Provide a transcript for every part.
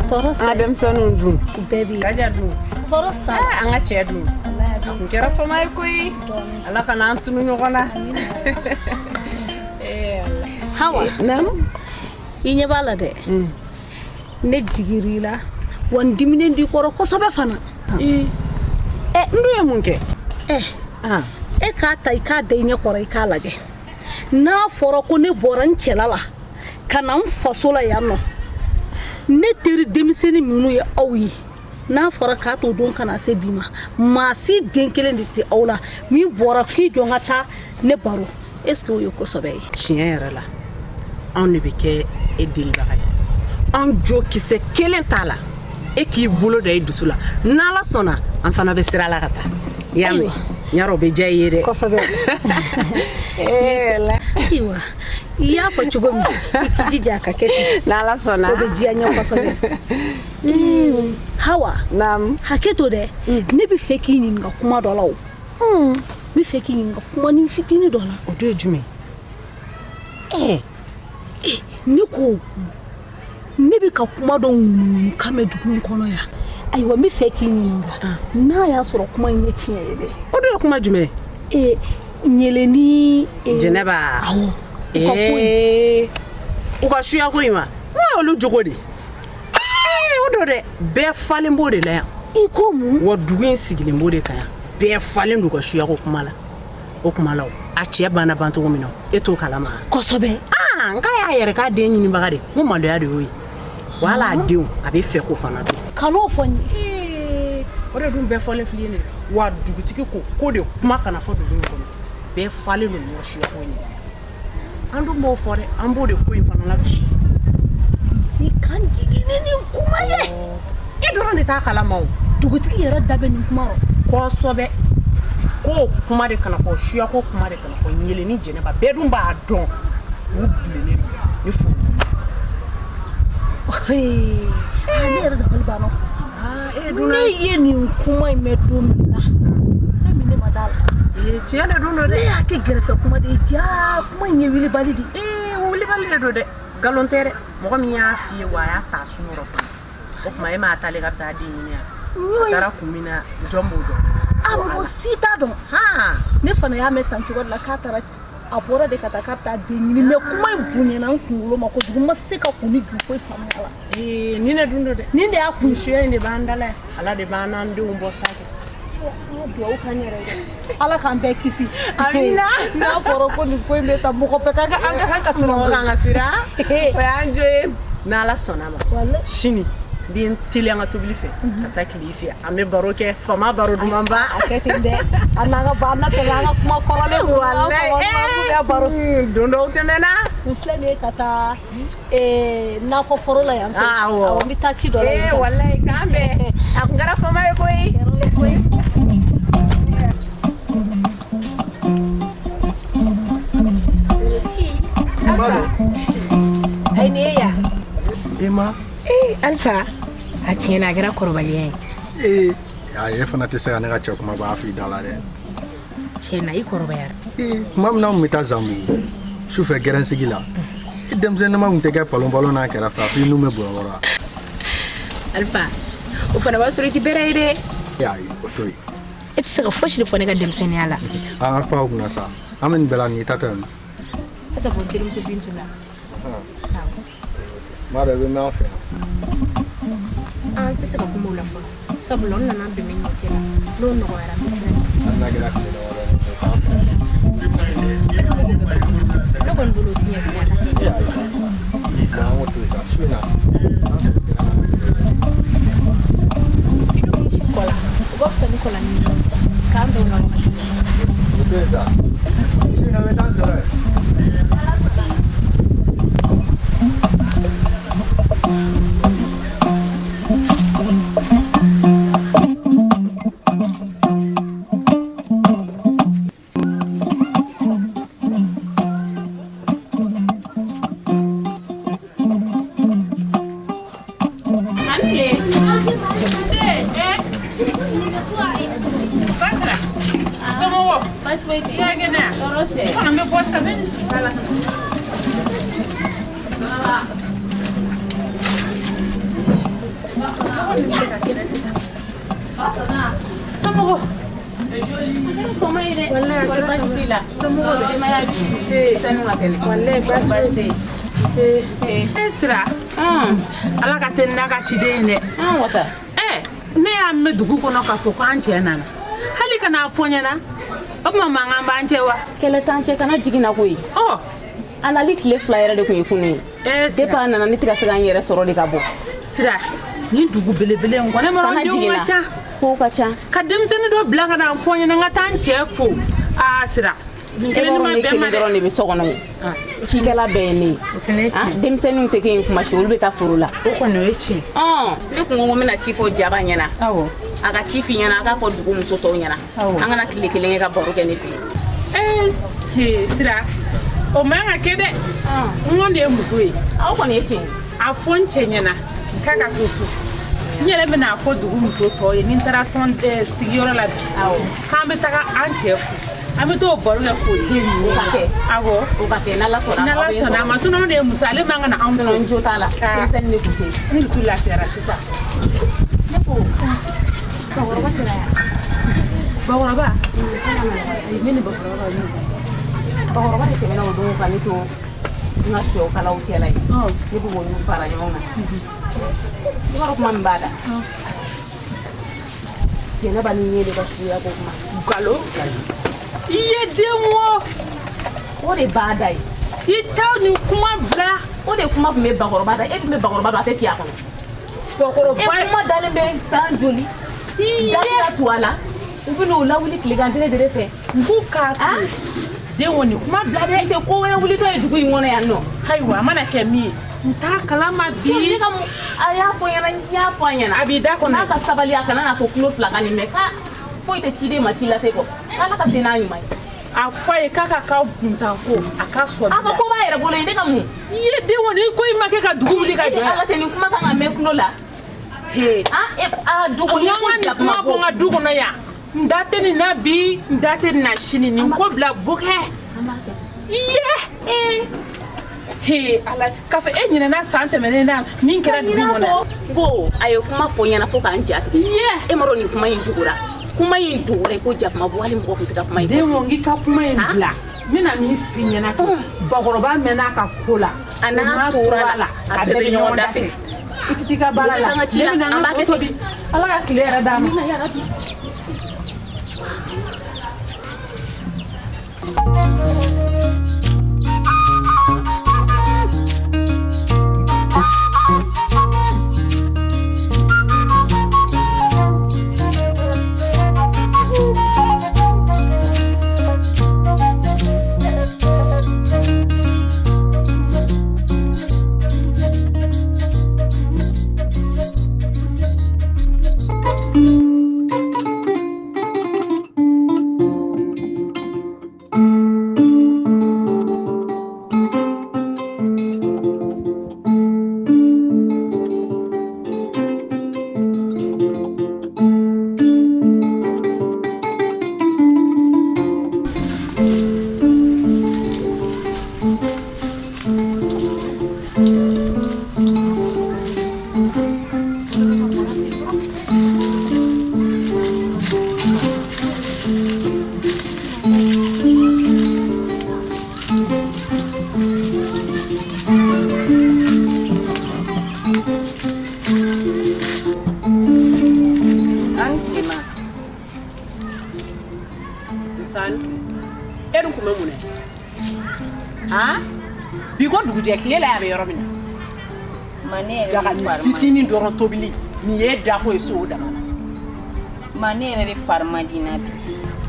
Tɔɔrɔ An ka denmisɛnninw dun? U bɛɛ bɛ yen. Kaja dun? Tɔɔrɔ t'a la. An ka cɛ dun? A kun kɛra fama ye koyi. Ala kana an tunu ɲɔgɔn na. Hawa. Naamu. I ɲɛ b'a la dɛ. Ne digir'i la wa n diminen d'i kɔrɔ kosɛbɛ fana. N dun ye mun kɛ? E k'a ta i k'a da i ɲɛ kɔrɔ i k'a lajɛ. N'a fɔra ko ne bɔra n cɛla la ka na n faso la yan nɔ, ne teri denmisɛnnin minnu ye aw ye, n'a fɔra k'a t'o don ka na se bi ma, maa si den kelen de tɛ aw la min bɔra k'i jɔ n ka taa ne baro. Est ce que o ye ko sɛbɛ ye? Tiɲɛ yɛrɛ la, anw de bɛ kɛ e delibaga ye. An jo kisɛ kelen t'a la. E k'i bolo da i dusu la, n'Ala sɔnna an fana bɛ sira la ka taa. I y'a mɛn? Yarɔ, o bɛ diya i ye dɛ. Kosɛbɛ. Ayiwa, i y'a fɔ cogo min, i k'i jija a ka kɛ ten. N'Ala sɔnna. O bɛ diya n ye kosɛbɛ. Hawa. Naamu. Hakɛ to dɛ. Ne bɛ fɛ k'i ɲininka kuma dɔ la o. N bɛ fɛ k'i ɲininka kuma ni fitinin dɔ la. O dɔ ye jumɛn ye? Ne ko ne bɛ ka kuma dɔ ŋunuŋunu kan mɛn dugu in kɔnɔ yan. Ayiwa, n bɛ fɛ k'i ɲininka n'a y'a sɔrɔ kuma in ye tiɲɛ ye dɛ. O dun ye kuma jumɛn ye? Ɲele ni Jɛnɛba. Awɔ. U ka ko in. U ka suya ko in wa? N ko y'olu jogo de. O don dɛ, bɛɛ falen b'o de la yan. I ko mun? Wa dugu in sigilen b'o de kan yan. Bɛɛ falen don u ka suyako kuma la. O kuma la o, a cɛ banna ban cogo min na, e t'o kalama? Kosɛbɛ. N k'a y'a yɛrɛ k'a den ɲinibaga de. N ko maloya de y'o ye. Wala a denw, a bɛ fɛ k'o fana dun. Kan'o fɔ n ye. O de dun bɛɛ fɔlen filɛ ye nin ye. Wa dugutigi ko k'o de kuma kana fɔ dugu in kɔnɔ. Bɛɛ falen don ɲɔgɔn suyako in de. An dun b'o fɔ dɛ, an b'o de ko in fana la bi. I kan jigin ni nin kuma ye. E dɔrɔn de t'a kalama o. Dugutigi yɛrɛ da bɛ nin kuma rɔ. Kosɛbɛ. K'o kuma de kana fɔ, suyako kuma de kana fɔ. Ɲele ni Jɛnɛba bɛɛ dun b'a dɔn. U bilennen don ni furu. Ne yɛrɛ dabali banna. Ne ye nin kuma in mɛn don min na, fɛn min ne ma d'a la. Tiɲɛ de dun don dɛ. Ne y'a kɛ gɛrɛfɛ kuma de ye. Jaa, kuma in ye wulibali de ye. Wulibali de don dɛ. Nkalon tɛ dɛ. Mɔgɔ min y'a f'i ye wa a y'a ta sun kɔrɔ fana. O tuma e m'a taalen k'a bɛ taa den ɲini yan. A taara kun min na, jɔn b'o dɔn? A mɔgɔ si t'a dɔn. Ne fana y'a mɛn tan cogo de la k'a taara, a bɔra de ka taa k'a bɛ taa den ɲini. Mais kuma in bonyana n kunkolo ma kojugu, n ma se ka kun ni ju foyi faamuya la. Nin de dun don dɛ. Nin de y'a kun. Suya in de b'an da la yan. Ala de b'an n'an denw bɔ sa kɛ. An ka dugawu k'an yɛrɛ ye. Ala k'an bɛɛ kisi. Amina. N'a fɔra ko nin ko in bɛ taa, mɔgɔ bɛɛ ka kan, an ka kan ka siran. Mɔgɔ kan ka siran. O y'an jo ye. N'Ala sɔnna ma. Sini n bɛ n teliya n ka tobili fɛ ka taa tile fɛ, an bɛ baro kɛ fama baro dumanba. A kɛ ten dɛ. An n'an ka ba, an na tɛmɛ an ka kuma kɔrɔlen. Walayi. Baro. Don dɔw tɛmɛna. N filɛ nin ye ka taa nakɔ foro la yan fɛ. Awɔ. Awɔ, n bɛ taa ci dɔ la yen. Walayi, k'an bɛn. A kun kɛra fama ye koyi. Ayi, nin ye yan. Ema. Alpha, a tiɲɛna, a kɛra kɔrɔbaliya ye. Ee, ayi, e fana tɛ se ka ne ka cɛ kuma b'a f'i da la dɛ. Tiɲɛna, i kɔrɔbayara. Ee, tuma min na an tun bɛ taa Zanbugu sufɛ gɛrɛnsigi la, e denmisɛnninma tun tɛ kɛ palon palon n'a kɛrɛfɛ, a f'i nun bɛ bɔrɔbɔrɔ wa? Alpha, o fana b'a sɔrɔ i tɛ bɛrɛ ye dɛ. Ee, ayi, o to yen. E tɛ se ka fosi de fɔ ne ka denmisɛnninya la. An ka kuma kunna sa, an bɛ nin bɛɛ la, nin y'i tatɔ ye nɔ? E tɛ bɔ n terimuso Bintu la. N b'a dɔn i bɛ mɛn an fɛ yan. An tɛ se ka kuma o la fɔlɔ, sabula n nana dɛmɛ ɲɔ cɛ la, n'o nɔgɔyara n bɛ siran. Hali n'a kɛra tile damadɔ ye, o t'an fɛ yan. Ne kɔni bolo, o ti ɲɛ sira la. Ee, ayi sa, bon, an k'o to yen sa, su in na an sɔrɔ kɛnɛ ma. I dun k'i si kɔ la, o ka fisa ni kɔla ɲini ye. K'an bɛn o la wagati wɛrɛ. O to yen sa, su in na n bɛ taa n sɔrɔ yen. Kɔni bɛ ka kɛnɛ sisan. Somɔgɔw? Walayi, a kɛra Baasi t'i la? Somɔgɔw bɛ? Denbaya dun? Nse. Denmisɛnninw ka kɛnɛ? Walayi, baasi foyi tɛ yen. Nse. E Sira. Ala ka teli n'a ka ciden ye dɛ. Wasa. Ɛ, ne y'a mɛn dugu kɔnɔ k'a fɔ k'an cɛ nana. Hali ka n'a fɔ n ɲɛna. O tuma mankan b'an cɛ wa? Kɛlɛ t'an cɛ, kana jigin na koyi. Ɔ. A nali tile 2 yɛrɛ de tun ye kunun ye. Sira. Depuis a nana ne tɛ ka se ka n yɛrɛ sɔrɔ de ka bɔ. Sira, nin dugu belebele in kɔnɔ, ne ma Kana dɔn denw jigin ka na. ca. Kow ka ca. Ka denmisɛnnin dɔ bila ka na fɔ n ɲɛna n ka taa n cɛ fo. Aa Sira. Nin E kelen b'a ma dɔn ne bɛn ma kelen dɛ. dɔrɔn de bɛ so kɔnɔ yen. Cikɛla bɛɛ ye ne ye. O fana ye tiɲɛ. Denmisɛnninw tɛ kɛ yen kuma si, olu bɛ taa foro la. O kɔni o ye tiɲɛ. Ne kun ko n ko n bɛna ci fɔ Jaba ɲɛna. Awɔ. A ka ci f'i ɲɛna, a k'a fɔ dugu muso tɔw ɲɛna. Awɔ. An kana tile kelen kɛ ka baro kɛ ne fɛ yen. Ee, Sira, o man ka kɛ dɛ. N kɔni de ye muso ye. Aw kɔni ye tiɲɛ ye. A fɔ n cɛ ɲɛna k'a ka to so. N yɛrɛ bɛna a fɔ dugu muso tɔw ye ni n taara tɔn sigiyɔrɔ la bi. K'an bɛ taga an cɛ fo. An bɛ t'o baro kɛ k'o den ninnu. O ka kɛ. Awɔ. O ka kɛ, n'Ala sɔnna a ma. N'Ala sɔnna a ma, sinon de ye muso, ale man ka na anw fo. Sinon n jo t'a la. Denmisɛnnin de tun tɛ yen. N dusu lafiyara sisan. Ne ko, bakɔrɔba sera yan. Bakɔrɔba? Ayi, ne ni bakɔrɔba bɛ ɲɔgɔn. Bakɔrɔba de tɛmɛna o don ka ne to n ka sɔ kalaw cɛla yen. Ne bɛ k'olu fara ɲɔgɔn kan. I b'a dɔn kuma min b'a da. Jɛnɛba ni ɲɛ de ka suya ko kuma. Nkalon. I ye den wo. O de b'a da ye. I t'aw nin kuma bila. O de kuma tun bɛ bakɔrɔba da. E dun bɛ bakɔrɔba dɔn, a tɛ tiɲɛ a kɔnɔ. Bakɔrɔba. E kuma dalen bɛ san joli. I ye. Da tɛ ka tu a la. U bɛ n'o lawuli tilegan dere dere fɛ. N k'u k'a to. Den wo nin kuma bila dɛ. Nin tɛ ko wɛrɛ wulitɔ ye dugu in kɔnɔ yan nɔ. Ayiwa, a mana kɛ min ye. N t'a kalama bi. Ne ka mun, a y'a fɔ n ɲɛna, n y'a fɔ a ɲɛna. A b'i da kɔnɔ. N'a ka sabali, a kana n'a to tulo fila ka nin mɛn. K'a foyi tɛ ciden ma ci lase kɔ. K'Ala ka se n'a ɲuman ye. A fɔ a ye k'a ka k'aw kuntan ko a ka sɔn. A ka ko b'a yɛrɛ bolo ye, ne ka mun. I ye den wo, ni ko in ma kɛ ka dugu wuli ka E jɔ ni yan. Ala cɛ, nin kuma kan ka mɛn tulo la. He. A dogolen ko N ka nin jakuma kuma bɔ n ka du kɔnɔ yan. N da tɛ nin na bi, n da tɛ nin na sini. Nin ko bila bokɛ. I ye. He Ala, k'a fɔ e ɲinɛna san tɛmɛnen na min kɛra dugu in kɔnɔ. N ko a ye kuma fɔ n ɲɛna fo k'an ja tigɛ. Ye. E m'a dɔn nin kuma in dogora. Kuma in dogora ko jakuma bɔ, hali mɔgɔ tun tɛ ka kuma in fɔ. Den wo, n k'i ka kuma in bila. N bɛna min f'i ɲɛna, bakɔrɔba mɛn'a ka ko la. A n'a tora la, a bɛɛ bɛ ɲɔgɔn da fɛ. I tɛ t'i ka baara la. N bɛ taa n ka ci la, Ne bɛna n an b'a ka kɛ to tobi. Ala ka tile yɛrɛ d'a ma. Amina yarabi. E dun kun bɛ mun na? Bi ko dugujɛ tile la a bɛ yɔrɔ min na. Ma ne yɛrɛ Daga de fari man fitinin dɔrɔn tobili nin ye dako ye so o dama na. Ma ne yɛrɛ de fari man di n na bi.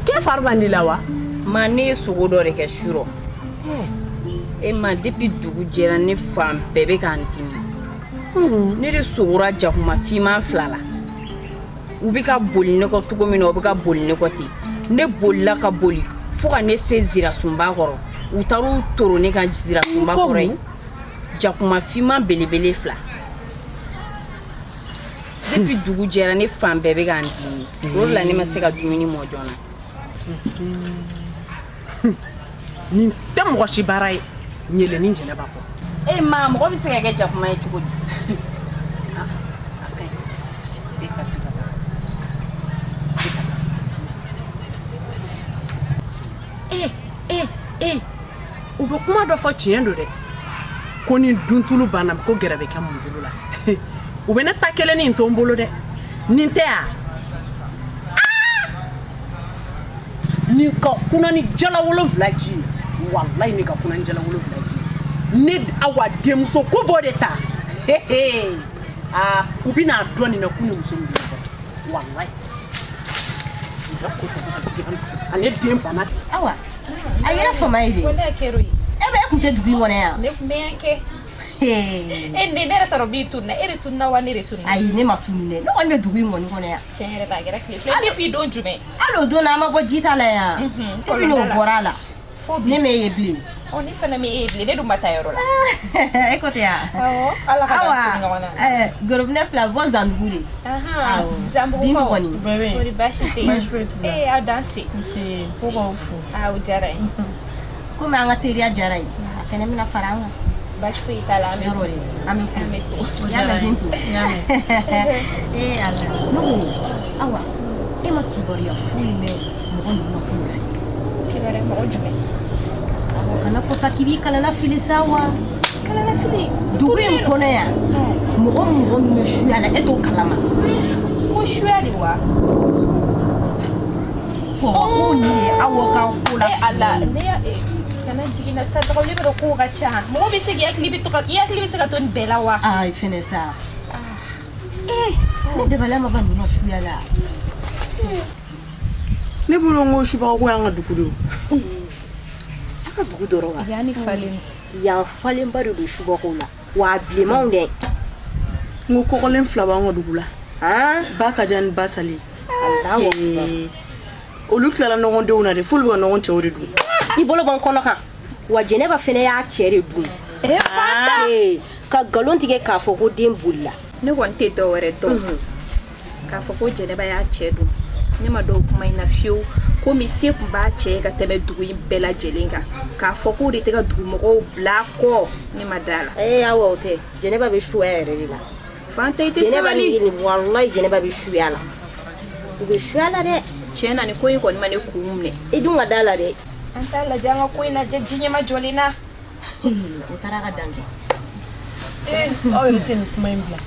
K'e fari man di la wa? Ma ne ye sogo dɔ de kɛ surɔ. E ma depuis dugu jɛra ne fan bɛɛ bɛ k'an dimi. Ne de sogora jakuma finman fila la. U bɛ ka boli ne kɔ cogo min na, u bɛ ka boli ne kɔ ten. Ne bolila ka boli fo ka ne se zirasunba kɔrɔ. U taar'u toro ne kan zirasunba kɔrɔ yen. Jakuma finman belebele fila. Depuis dugu jɛra ne fan bɛɛ bɛ k'an dimi. O de la ne ma se ka dumuni mɔ joona. Nin tɛ mɔgɔ si baara ye ɲɛlɛni Jɛnɛba kɔ. E ma mɔgɔ bɛ se ka kɛ jakuma ye cogo di? E e e, u bɛ kuma dɔ fɔ, tiɲɛ don dɛ, ko ni duntulu banna, ko gɛrɛ bɛ kɛ muntulu la. U bɛ ne ta kelennin in to n bolo dɛ. Nin tɛ yan nin ka kunna ni jala 7 ji ye. Walayi, nin ka kunna ni jala 7 ji ye. Ne Awa denmuso ko b'o de ta. Aa, u bɛna dɔn nin na k'u ni muso min bɛ ɲɔgɔn na. Walayi, ale den bana. Awa, a yɛrɛ fama ye de. Ko ne kɛra o ye. E bɛ e kun tɛ dugu in kɔnɔ yan? Ne tun bɛ yan kɛ. E ne yɛrɛ t'a dɔn min tununa. E de tununa wa ne de tununa? Ayi, ne ma tunu dɛ. Ne kɔni bɛ dugu in kɔni kɔnɔ yan. Tiɲɛ yɛrɛ la, a kɛra tile 2 depuis don jumɛn? Hali o don na, an ma bɔ ji ta la yan. Depuis n'o bɔra a la, ne m'e ye bilen. Ɔ, ne fana m'e ye bilen. Ne dun ma taa yɔrɔ la. E ko tɛ yan? Awɔ, Ala ka dan tunu ɲɔgɔn na. Awa, gorobinɛ fila bɔ Zandugu de. Zanbugu. Bintu kɔni. Kɔri baasi tɛ yen? Baasi foyi t'u la. Ee, aw danse. Nse, ko k'aw fo. Aa, o diyara n ye. Komi an ka teriya diyara ye, a fɛnɛ bɛna fara an kan. Baasi foyi t'a la, an bɛ yɔrɔ de, an bɛ an bɛ ko. Y'a mɛn Bintu? Y'a mɛn. Ee Ala, ne ko Awa, e ma kibaruya foyi mɛn mɔgɔ ninnu ka kow la? Kibaruya mɔgɔ jumɛn? Awɔ, kana fɔ sa k'i b'i kalala fili sa wa. Kalala fili? Dugu in kɔnɔ yan, mɔgɔ mɔgɔ min bɛ suya la, e t'o kalama. Ko suya de wa? Ko nin de ye Awa ka ko la. E Ala, ne ya kana jigin na sa dɔgɔ, ne bɛ dɔn kow ka ca. Mɔgɔ bɛ se k'i hakili bɛ to ka i hakili bɛ se ka to nin bɛɛ la wa? Ayi fɛnɛ sa. Ee, ne dabali ma ban ninnu suya la. Ne bolo n ko subaga ko y'an ka dugu de ye. An ka dugu dɔrɔn wa? Yan ni falen. Yan falenba de don subagaw la. Wa a bilenmanw dɛ. N ko kɔkɔlen 2 b'an ka dugu la. Ba ka jan ni ba sali. Olu tilala ɲɔgɔn denw na de, f'olu bɛ ka ɲɔgɔn cɛw de dun. I bolo bɔ n kɔnɔ kan. Wa Jɛnɛba fɛnɛ y'a cɛ de dun. Ka nkalon tigɛ k'a fɔ ko den bolila. Ne kɔni tɛ dɔw wɛrɛ dɔn. K'a fɔ ko Jɛnɛba y'a cɛ dun, ne ma dɔw kuma in na fiyewu. Komi se tun b'a cɛ ye ka tɛmɛ dugu in bɛɛ lajɛlen kan, k'a fɔ k'o de tɛ ka dugumɔgɔw bila kɔ, ne ma da la. Ee Awa, o tɛ. Jɛnɛba bɛ suya yɛrɛ de la. Fanta, i tɛ sabali. Walayi, Jɛnɛba bɛ suya la. U bɛ suya la dɛ. Tiɲɛ na, nin ko in kɔni ma ne kun minɛ. I dun ka da la dɛ. An t'a lajɛ, an ka ko in lajɛ ji ɲɛma jɔlen na. O taara ka dan kɛ. Ee, aw yɛrɛ tɛ nin kuma in bila.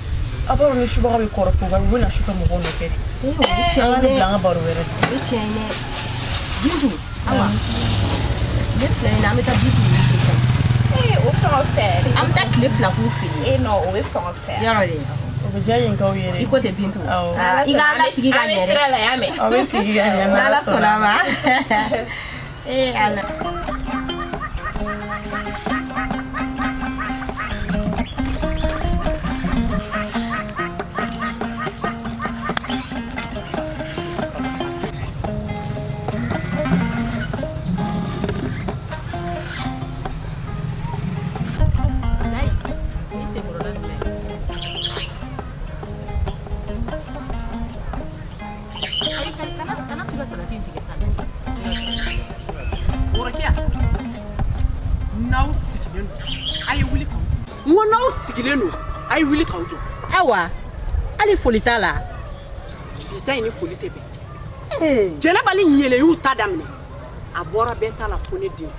Aw b'a dɔn ni subaga bɛ kɔrɔfɔ, u bɛ na sufɛ mɔgɔw nɔfɛ de. Ee, o ye tiɲɛ ye dɛ. An ka nin bila an ka baro wɛrɛ. O ye tiɲɛ ye dɛ. Bintu, Awa, ne filɛ nin ye, an bɛ taa Bintu ninnu fɛ sisan. Ee, o bɛ sɔn ka fisaya dɛ. An bɛ taa tile 2 k'u fɛ yen. Ee non, o bɛ sɔn ka fisaya. Yɔrɔ de. O bɛ diya yen k'aw yɛrɛ. I ko tɛ Bintu. Awɔ. I k'an lasigi ka ɲɛ dɛ. An bɛ sira la, y'a mɛn. Aw bɛ sigi ka ɲɛ. N'Ala sɔnna a ma. Ee Ala. N'aw sigilen don, a ye wuli k'aw jɔ. N ko n'aw sigilen don, a ye wuli k'aw jɔ. Awa, hali foli t'a la. Bi ta in ni foli tɛ bɛn. Jɛnɛba ni ɲele y'u ta daminɛ, a bɔra bɛɛ ta la fo ne den.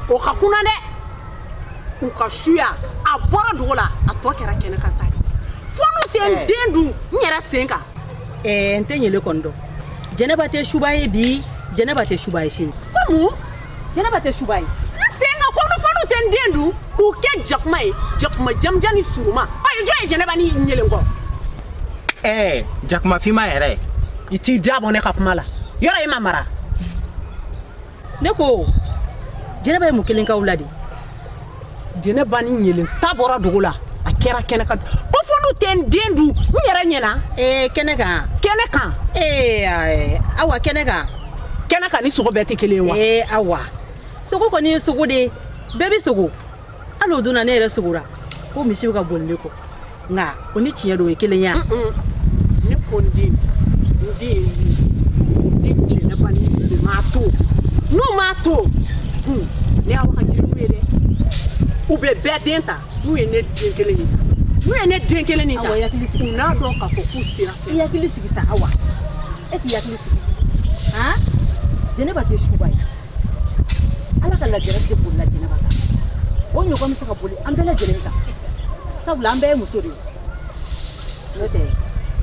O ka kunna dɛ. U ka suya, a bɔra dogo la, a tɔ kɛra kɛnɛ kan ta ye. Fo n'u tɛ n den dun n yɛrɛ sen kan. N tɛ ɲele kɔni dɔn. Jɛnɛba tɛ suba ye bi, Jɛnɛba tɛ suba ye sini. Ko mun? Jɛnɛba tɛ suba ye. N sen kan ko fo n'u tɛ n den dun k'u kɛ jakuma ye, jakuma jamujan ni suruma. Ɔ, jɔn ye Jɛnɛba ni ɲele kɔ? Jakuma finma yɛrɛ. I t'i da bɔ ne ka kuma la. Yɔrɔ i ma mara. Ne ko Jɛnɛba ye mun kelen k'aw la de? Jɛnɛba ni ɲele ta bɔra dugu la, a kɛra kɛnɛ kan. Ko fo n'u tɛ n den dun n yɛrɛ ɲɛna. Kɛnɛ kan. Kɛnɛ kan. Awa, kɛnɛ kan. Kɛnɛ kan ni sogo bɛɛ tɛ kelen ye wa? Awa, sogo kɔni ye sogo de ye, bɛɛ bɛ sogo. Hali o don na, ne yɛrɛ sogora ko misi bɛ ka boli ne kɔ, nka o ni tiɲɛ don, o ye kelen ye. Ne ko n den, n den ni Jɛnɛba ni ɲele m'a to, n'u m'a to, ne y'aw ka girin n'u ye dɛ. U bɛ bɛɛ den ta, n'u ye ne den kelen nin ta, n'u ye ne den kelen nin ta, u n'a dɔn k'a fɔ k'u sera fɛn. I hakili sigi sa Awa, e k'i hakili sigi. Han, Jɛnɛba tɛ suba ye. Ala ka lajarabi tɛ bolila Jɛnɛba kan. O ɲɔgɔn bɛ se ka boli an bɛɛ lajɛlen kan. Sabula an bɛɛ ye muso de ye. N'o tɛ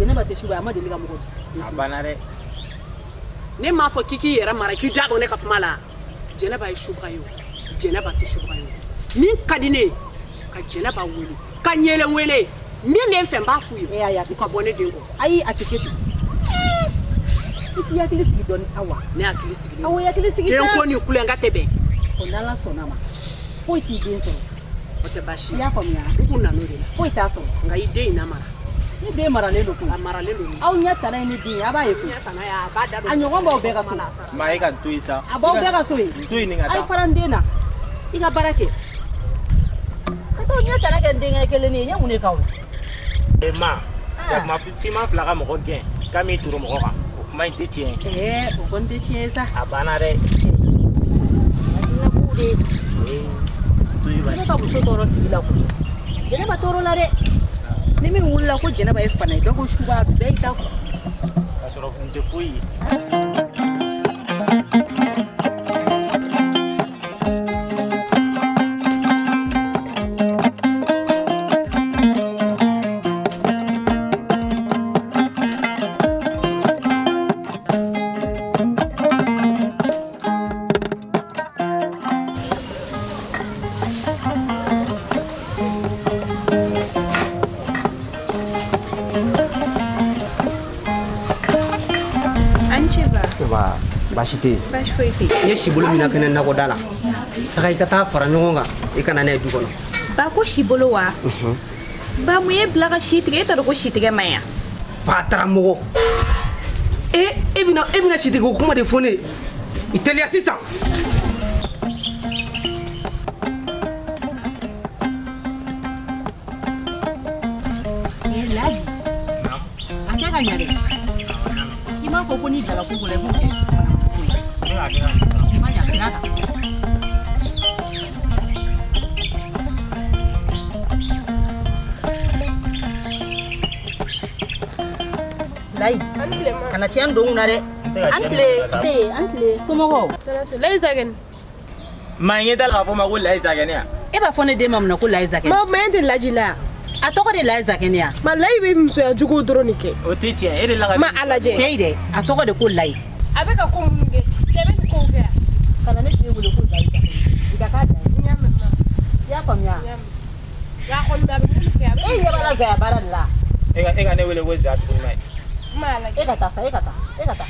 Jɛnɛba tɛ suba ye, a ma deli ka mɔgɔ dun. A banna dɛ. Ne m'a fɔ k'i k'i yɛrɛ mara, k'i da bɔ ne ka kuma la. Jɛnɛba ye subaga ye o, Jɛnɛba tɛ subaga ye o. Min ka di ne ye, ka Jɛnɛba wele, ka Ɲele wele. Min bɛ n fɛ, n b'a f'u ye. U ka bɔ ne den kɔ. Ayi, a tɛ kɛ ten. I t'i hakili sigi dɔɔni, Awa. Ne hakili sigilen. Awa, i hakili sigi sa. Den ko ni kulonkɛ tɛ bɛn. O n'Ala sɔnna ma, foyi t'i den sɔrɔ. O tɛ baasi ye. I y'a faamuya? N kun nan'o de la. Foyi t'a sɔrɔ. Nka i den in na mara. Ne den maralen don koyi. A maralen don. Aw ɲɛ tana ye ne den ye, a b'a ye koyi. Ɲɛ tana ye, a b'a da don. A ɲɔgɔn b'aw bɛɛ ka so. Ma e ka n to yen sa. A b'aw bɛɛ ka so yen. N to yen nin ka A ye taa. fara n den na. I ka baara kɛ. Ka taa ɲɛ tana kɛ n denkɛ kelen ye, n ye mun de k'aw ye? E ma, jakuma finman fila ka mɔgɔ gɛn k'a m'i turu mɔgɔ kan, o kuma in tɛ tiɲɛ ye. Ɛɛ, o kɔni tɛ tiɲɛ ye sa. A banna dɛ. Hakilina kow de ye. Ee, to yen bani. Ne ka muso tɔɔrɔ sigi la koyi. Jɛnɛba tɔɔrɔ la dɛ. Ni min wulila ko Jɛnɛba ye fana ye, dɔ ko suba don, bɛɛ y'i ta fɔ. K'a sɔrɔ kun tɛ foyi ye. An ce ba. Ba, baasi tɛ yen. Baasi foyi tɛ yen. N ye sibolo min na kɛnɛ nakɔda la, taga i ka taa fara ɲɔgɔn kan, i ka na n'a ye du kɔnɔ. Ba ko sibolo wa? Ba mun ye bila ka si tigɛ? E t'a dɔn ko si tigɛ man ɲi wa? Bataramɔgɔ, e bɛna si tigɛ o kuma de fɔ ne ye. I teliya sisan. Ee Laji, a kɛ ka ɲa dɛ. I m'a fɔ ko n'i bilala ko ko la, i b'o kɛ. Ne k'a kɛ ka ɲɛ. I ma ɲa, segin a kan. Layi, kana tiɲɛ don n kunna dɛ. An tile. An tile, somɔgɔw? Layi Zagɛni. Ma ɲɛ t'a la k'a fɔ ma ko Layi Zagɛni ya. E b'a fɔ ne den ma mun na ko Layi Zagɛni? Ma ma e tɛ Laji la. A tɔgɔ de Layi Zagɛni ya. Ma Layi bɛ musoya juguw dɔrɔn de kɛ. O tɛ tiɲɛ, e de la ka. Ma a lajɛ. Heyi dɛ, a tɔgɔ de ko Layi. A bɛ ka ko minnu kɛ, cɛ bɛ nin kow kɛ yan. Kana ne den wele ko Layi Zagɛni. I ka k'a dan ye. N y'a mɛn ma. I y'a faamuya? Nka a kɔni a bɛ minnu kɛ, a bɛ. E ɲɛ b'a la Zaya baara de la. E ka ne wele ko Za tuguni ma ye. Ma a lajɛ. E ka taa sa, e ka taa, e ka taa.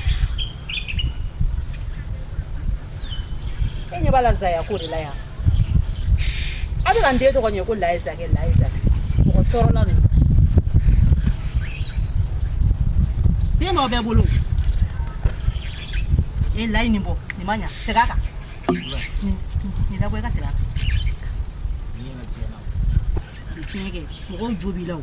E ɲɛ b'a la Zaya ko de la yan. A bɛ ka n den tɔgɔ ɲɛ ko Layi Zagɛni, Layi Zagɛni. Mɔgɔ tɔɔrɔla ninnu. Den b'aw bɛɛ bolo. E Layi nin bɔ, nin ma ɲa, segin a kan. Nin labɔ i ka segin a kan. Nin tiɲɛ kɛ, mɔgɔw jo b'i la o.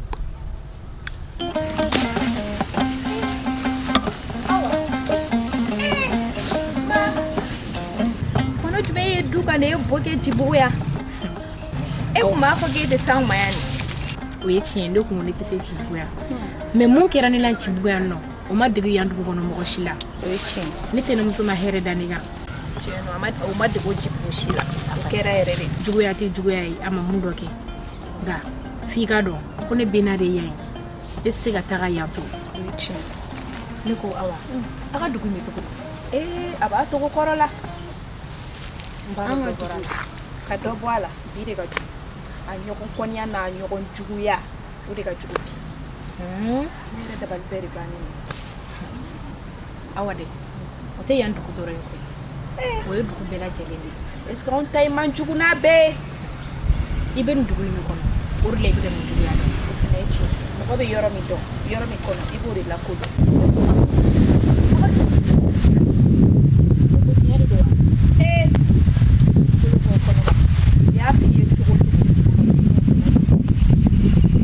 Kɔnɔ jumɛn ye du kan de ye bo kɛ Jibugu yan? E kun b'a fɔ k'e tɛ s'anw ma yan nin. O ye tiɲɛ, ne kun ko ne tɛ se Jibugu yan. Mais mun kɛra ne la Jibugu yan nɔ, o ma dege yan dugu kɔnɔ mɔgɔ si la. O ye tiɲɛ. Ne tɛnɛmuso ma hɛrɛ da ne kan. Tiɲɛ don, a ma o ma dege o Jibugu si la. O kɛra yɛrɛ de. Juguya tɛ juguya ye, a ma mun dɔ kɛ. Nka f'i ka dɔn ko ne bɛnna de yan ye. Ne tɛ se ka taga yan to. O ye tiɲɛ. Ne ko Awa, a ka dugu in bɛ cogo di? Ee, a b'a togo kɔrɔ la. An ka dugu ka dɔ bɔ a la bi de ka jugu. A ɲɔgɔn kɔniya n'a ɲɔgɔn juguya, o de ka jugu bi. Ne yɛrɛ dabali bɛɛ de bannen don. Awa dɛ, o tɛ yan dugu dɔrɔn ye koyi. O ye dugu bɛɛ lajɛlen de ye. Est ce que anw ta in man jugu n'a bɛɛ ye? I bɛ nin dugu in de kɔnɔ, o de la i bɛ ka nin juguya dɔn. O fana ye tiɲɛ. Mɔgɔ bɛ yɔrɔ min dɔn, yɔrɔ min kɔnɔ, i b'o de lakodɔn. O tiɲɛ de don wa? Ee, bolo bɔ kɔnɔ la. U y'a f'i ye cogo o cogo.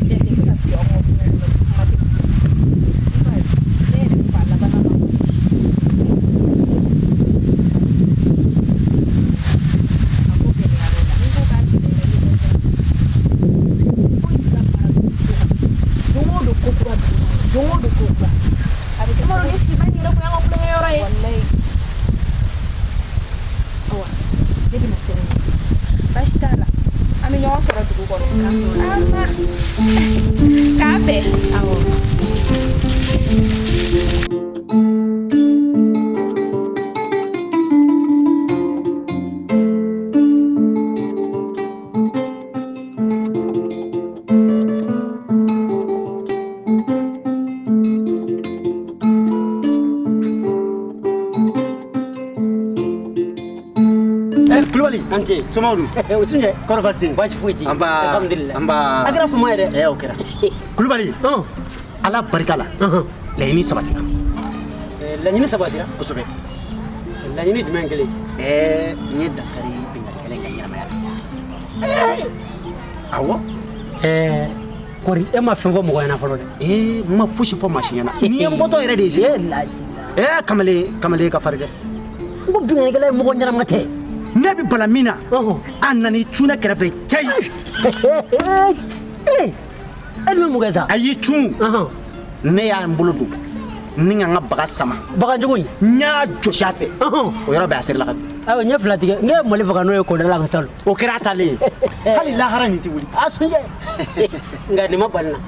Cɛ tɛ se ka bin aw kɔ kungo kɔnɔ, kuma tɛ muso. I m'a ye, ne yɛrɛ fa labanna ma ko ci. A ko gɛlɛyara o la. N'i ko k'a gɛlɛyara, i bɛ dɔ bɔ. Foyi tɛ ka fara dugukolo kan. Don o don ko kura dugu kɔnɔ, don o don ko kura. A bɛ kɛ I m'a dɔn ni siba in yɛrɛ kun y'an ka kulonkɛ yɔrɔ ye. Walayi. Awa, ne bɛna sira ɲini. Baasi t'a la, an bɛ ɲɔgɔn sɔrɔ dugu kɔnɔ. K'an bɛn. Awɔ. Kulubali. An ce. Somɔgɔw dun? O tun tɛ. Kɔrɔ baasi tɛ yen? Baasi foyi tɛ yen. Anba. Alhamdulilayi. Anba. A kɛra fama ye dɛ. O kɛra. Kulubali. Ala barika la. Laɲini sabatira. Laɲini sabatira? Kosɛbɛ. Laɲini jumɛn kelen? N ye dankari binkannikɛla in ka ɲɛnamaya la. Awɔ. Kɔri e ma fɛn fɔ mɔgɔ ɲɛna fɔlɔ dɛ. N ma fosi fɔ maa si ɲɛna. Nin ye n bɔtɔ yɛrɛ de ye sisan. Kamalen ka farin dɛ. N ko binkannikɛla ye mɔgɔ ɲɛnama tɛ. Ne bɛ bala min na, a nana i cun ne kɛrɛfɛ cɛyi. E dun bɛ mun kɛ sa? A y'i cun. Ne y'a n bolo don ni ka n ka baga sama. Baga jugu in? N y'a jɔsi a fɛ. O yɔrɔ bɛɛ a serila ka bin. Ayiwa n ye fila tigɛ, n ye Mali faga n'o ye kɔda la ka salon. O kɛra a taalen ye. Hali lahara nin tɛ wuli. A sunjɛ. Nka nin ma bali n na.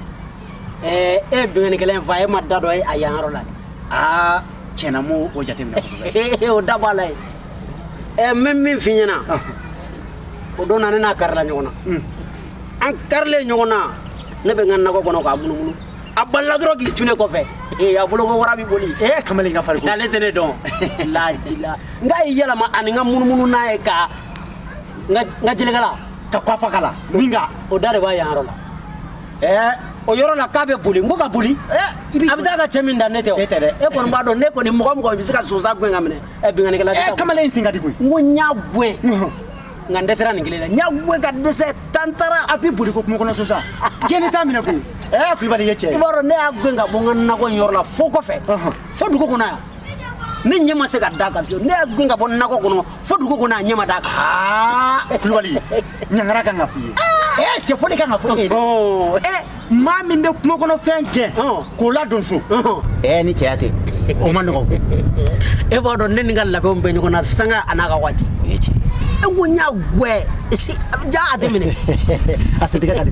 E ye binkannikɛla in fa, e ma da dɔ ye a yan yɔrɔ la. Aa tiɲɛna n m'o jateminɛ kosɛbɛ. O da b'a la yen. N bɛ min f'i ɲɛna, o don na ne n'a karila ɲɔgɔn na. An karilen ɲɔgɔn na, ne bɛ n ka nakɔ kɔnɔ k'a munumunu. A balila dɔrɔn k'i cun ne kɔfɛ. A bolo ko wara b'i boli. Kamalen ka farin koyi. Ale tɛ ne dɔn. Lajila. N k'a y'i yɛlɛma ani n ka munumunu n'a ye ka n ka jelekala. Ka kɔfa kala. Min ka. O da de b'a yan yɔrɔ la. O yɔrɔ la k'a bɛ boli, n ko ka boli. A bɛ taa ka cɛ min da ne tɛ o. E tɛ dɛ. E kɔni b'a dɔn ne kɔni mɔgɔ mɔgɔ bɛ se ka sonsan gɛn ka minɛ. Binkannikɛla tɛ taa. Kamalen in sen ka di koyi. N ko n y'a gɛn. Nka n dɛsɛra nin kelen la. N y'a gɛn ka dɛsɛ tantara. A bɛ boli ko kungo kɔnɔ sonsan. Gɛnni t'a minɛ koyi. Kulubali ye cɛ ye. I b'a dɔn ne y'a gɛn ka bɔ n ka nakɔ in yɔrɔ la fo kɔfɛ. Fo dugu kɔnɔ yan. Ne ɲɛ ma se ka d'a kan fiyewu. Ne y'a gɛn ka bɔ nakɔ kɔnɔ fo dugu kɔnɔ yan, ɲɛ ma d'a kan. Kulubali, ɲangara kan ka f'i ye. Cɛ fɔli kan ka fɔ e ye. Maa min bɛ kungo kɔnɔ fɛn gɛn k'o ladon so. Ni cɛya tɛ, o ma nɔgɔn. E b'a dɔn ne ni n ka labɛnw bɛ ɲɔgɔn na sanga a n'a ka waati. O ye tiɲɛ ye. E ko n y'a gɛn ja a tɛ minɛ. A sentigɛ ka di.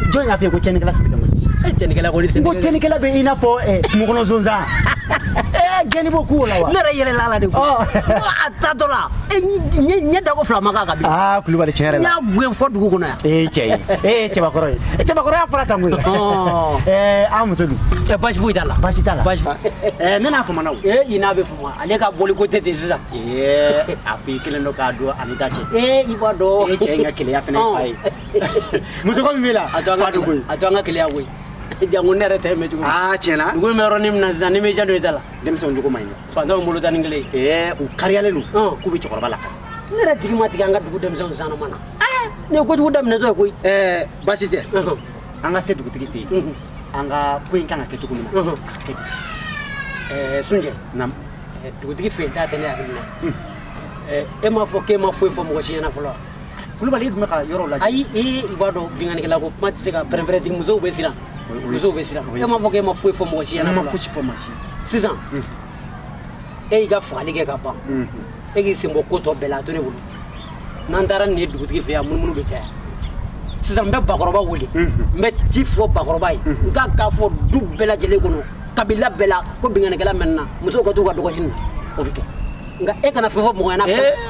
Jɔn y'a f'i ye ko tiɲɛnikɛla sigilen man di? Tiɲɛnikɛla kɔni N ko tiɲɛnikɛla bɛ i n'a fɔ kungo kɔnɔ sonsan. Gɛnni b'o k'o la wa? Ne yɛrɛ yɛlɛla a la de koyi. A taatɔ la, ɲɛ dako fila ma k'a kan bilen. Kulubali tiɲɛ yɛrɛ la. N y'a gɛn fɔ dugu kɔnɔ yan. Cɛ ye. Cɛbakɔrɔ ye. Cɛbakɔrɔya fɔra tan koyi. An muso dun? Baasi foyi t'a la. Baasi t'a la. Baasi Ne n'a famana o. I n'a bɛ fama. Ale ka bɔli ko tɛ ten sisan. A fɔ i kelen don k'a don ani da cɛ. I b'a dɔn. Cɛ in ka keleya fana ye fa ye. Muso ko min b'i la. A to an ka keleya koyi. Jango ne yɛrɛ tɛ mɛn cogo min. Tiɲɛ na. Dugu in bɛ yɔrɔnin min na sisan, n'i m'i janto i ta la. Denmisɛnw jogo man ɲi dɛ. Fantanw bolo ta ni kelen ye. U kariyalen don. K'u bɛ cɛkɔrɔba lakari. Ne yɛrɛ jigi ma tigɛ an ka dugu denmisɛnw sanuma na. Nin ye kojugu daminɛtɔ ye koyi. Baasi tɛ. An ka se dugutigi fɛ yen. An ka ko in kan ka kɛ cogo min na. A ka kɛ ten. Sunjɛ. Naamu. Dugutigi fɛ yen ta tɛ ne hakili la. E m'a fɔ k'e ma foyi fɔ mɔgɔ si ɲɛna fɔlɔ wa? Kulubali e dun bɛ ka yɔrɔw lajɛ. Ayi, i b'a dɔn binkannikɛla ko kuma tɛ se ka pɛrɛn-pɛrɛn musow bɛ siran. Musow bɛ siran. E m'a fɔ k'e ma foyi fɔ mɔgɔ si ɲɛna fɔlɔ. N ma fosi fɔ maa si. Sisan, e y'i ka fagali kɛ ka ban. E k'i sen bɔ ko tɔ bɛɛ la, a to ne bolo. N'an taara nin ye dugutigi fɛ yan, munumunu bɛ caya. Sisan n bɛ bakɔrɔba wele. N bɛ ci fɔ bakɔrɔba ye. N ka k'a fɔ du bɛɛ lajɛlen kɔnɔ, kabila bɛɛ la, ko binkannikɛla mɛnna, musow ka t'u ka dɔgɔ ɲini na. O bɛ kɛ. Nka e kana fɛn fɔ mɔgɔ ɲɛna.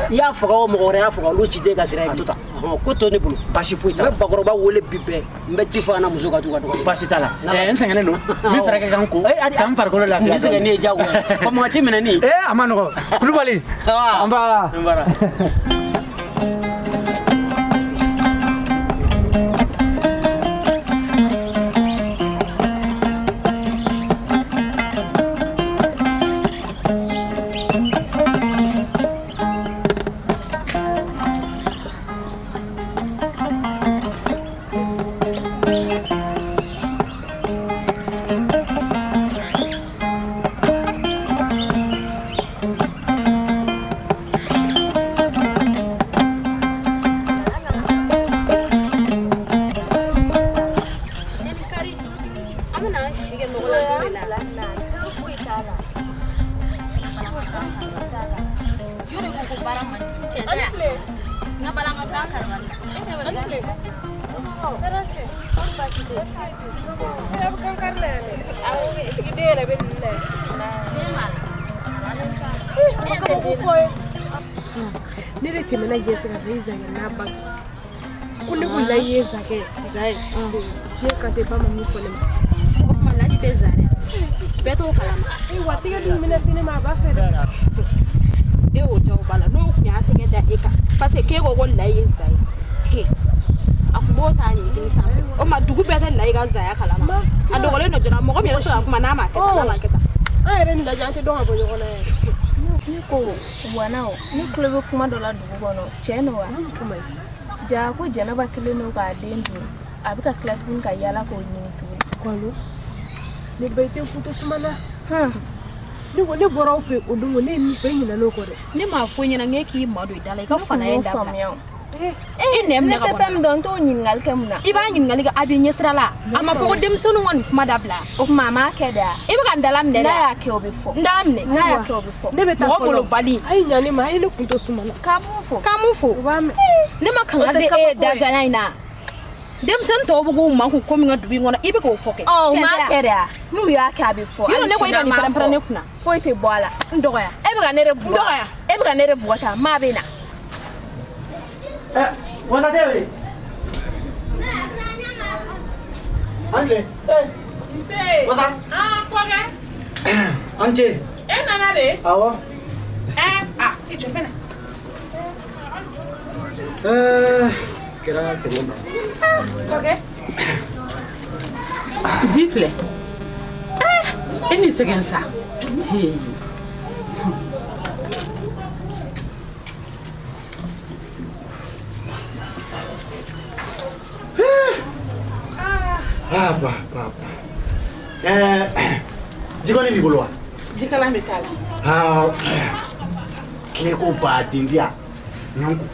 I y'a faga o mɔgɔ wɛrɛ y'a faga, olu si tɛ e ka sira ye. A to tan. Ko to ne bolo. Baasi foyi t'a la. N bɛ bakɔrɔba wele bi bɛɛ. N bɛ ci fɔ a ɲɛna, musow ka t'u ka dɔgɔ. Baasi t'a la. N sɛgɛnnen don. N bɛ fɛɛrɛ kɛ ka n ko. Ka n farikolo lafiya. Ni sɛgɛnni ye diyagoya ye. Kɔmɔgɔ ci minɛ ni. A ma nɔgɔ. Kulubali. An ba. N bara. Yɔrɔ i ko ko baara man di cɛ tɛ yan. N ka baara n ka taa karamani na. An tile. Tɔɔrɔ si. Kɔri baasi tɛ yen. A bɛ kan kari la yan dɛ. Awɔ, est-ce que den yɛrɛ bɛ ninnu na yan? Den b'a la. E ma kabako fɔ ye. Ne de tɛmɛna yen fɛ ka taa i Zakɛ n'a ba to. Ko ne ko layi ye Zakɛ Zaye. Diɲɛ kan tɛ ba ma min fɔ ne ma. O tuma Laji tɛ Zan dɛ. Bɛɛ t'o kalama. Wa tɛgɛ dun bɛna se ne ma a b'a fɛ dɛ. E y'o ja o ba la n'o tun y'a tɛgɛ da e kan parce que k'e ko ko Layi ye Za ye. A tun b'o ta ɲɛkili sanfɛ. O tuma dugu bɛɛ tɛ Layi ka Zaya kalama. A dogolen don joona mɔgɔ min yɛrɛ bɛ se ka kuma n'a ma kɛ tan n'a ma kɛ tan. An yɛrɛ ni Laji an tɛ dɔn ka bɔ ɲɔgɔn na yɛrɛ. Ne ko wana o ne tulo bɛ kuma dɔ la dugu kɔnɔ tiɲɛ don wa? Ja ko Jɛnɛba kɛlen don k'a den dun a bɛ ka tila tuguni ka yaala k'o ɲini tuguni. Kɔlu ne ba i tɛ kun to suma na. Ne ko ne bɔra aw fɛ o don ne ye min fɔ e ɲinɛna o kɔ dɛ. Ne m'a fɔ i ɲɛna n k'e k'i madon i da la i ka fana ye dabila. E nɛ minɛ ka bɔ. Ne tɛ fɛn min dɔn n t'o ɲininkali kɛ mun na. I b'a ɲininkali kɛ a b'i ɲɛsira la. A ma fɔ ko denmisɛnninw ka nin kuma dabila. O tuma a m'a kɛ de wa? I bɛ ka n dala minɛ dɛ. N'a y'a kɛ o bɛ fɔ. N dala minɛ. N'a y'a kɛ o bɛ fɔ. Ne bɛ taa mɔgɔ molobali. A ye ɲa ne ma a ye ne kun to suma na. K'a mun fɔ? K'a mun fɔ? U b'a mɛn. Ne ma kangari da e ye dajanya in na. Denmisɛnnin tɔw bɛ k'u makun ko min ka dugu in kɔnɔ i bɛ k'o fɔ kɛ. Ɔ u m'a kɛ de wa? N'u y'a kɛ a bɛ fɔ. Yɔrɔ ne ko i ka nin pɛrɛn-pɛrɛn ne kunna. Foyi tɛ bɔ a la. N dɔgɔya. E bɛ ka ne de bugɔ. N dɔgɔya. E bɛ ka ne de bugɔ tan maa bɛ na. Wasa tɛ wele. An tile. Nse. Wasa. An kɔkɛ. An ce. E nana de? Awɔ. A i jɔ n bɛ na. Kɛra sɛgɛn ma. Kɔkɛ. Ji filɛ. E ni sɛgɛn sa. Ah, ba, ba, ba. Jikɔni b'i bolo wa? Jikalan bɛ t'a la. Ah, tile ko baden di yan. N ko.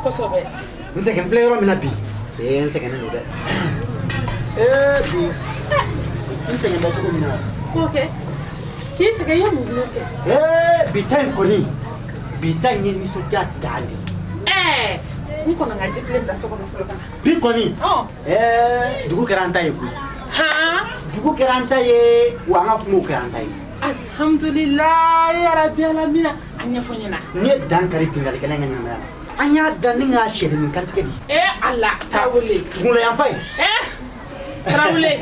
Kosɛbɛ. N sɛgɛn filɛ yɔrɔ min na bi. N sɛgɛnnen don dɛ. Bi. N sɛgɛn bɛ cogo min na. K'o kɛ. K'i sɛgɛn i ye mun kɛ? Bi ta in kɔni. Bi ta in ye nisɔndiya dan de ye. N kɔnɔ n ka ji filen bila so kɔnɔ fɔlɔ ka na. Bi kɔni. Dugu kɛra an ta ye koyi. Han. Dugu kɛra an ta ye wa an ka kumaw kɛra an ta ye. Alhamdulilayi yarabi alamina a ɲɛfɔ n ɲɛna. N ye dan kari binkannikɛla in ka ɲɛnamaya la. An y'a dan ni k'a sɛdennin kantigɛ di. Ala Tarawele. Kunkolo yanfan ye. Tarawele.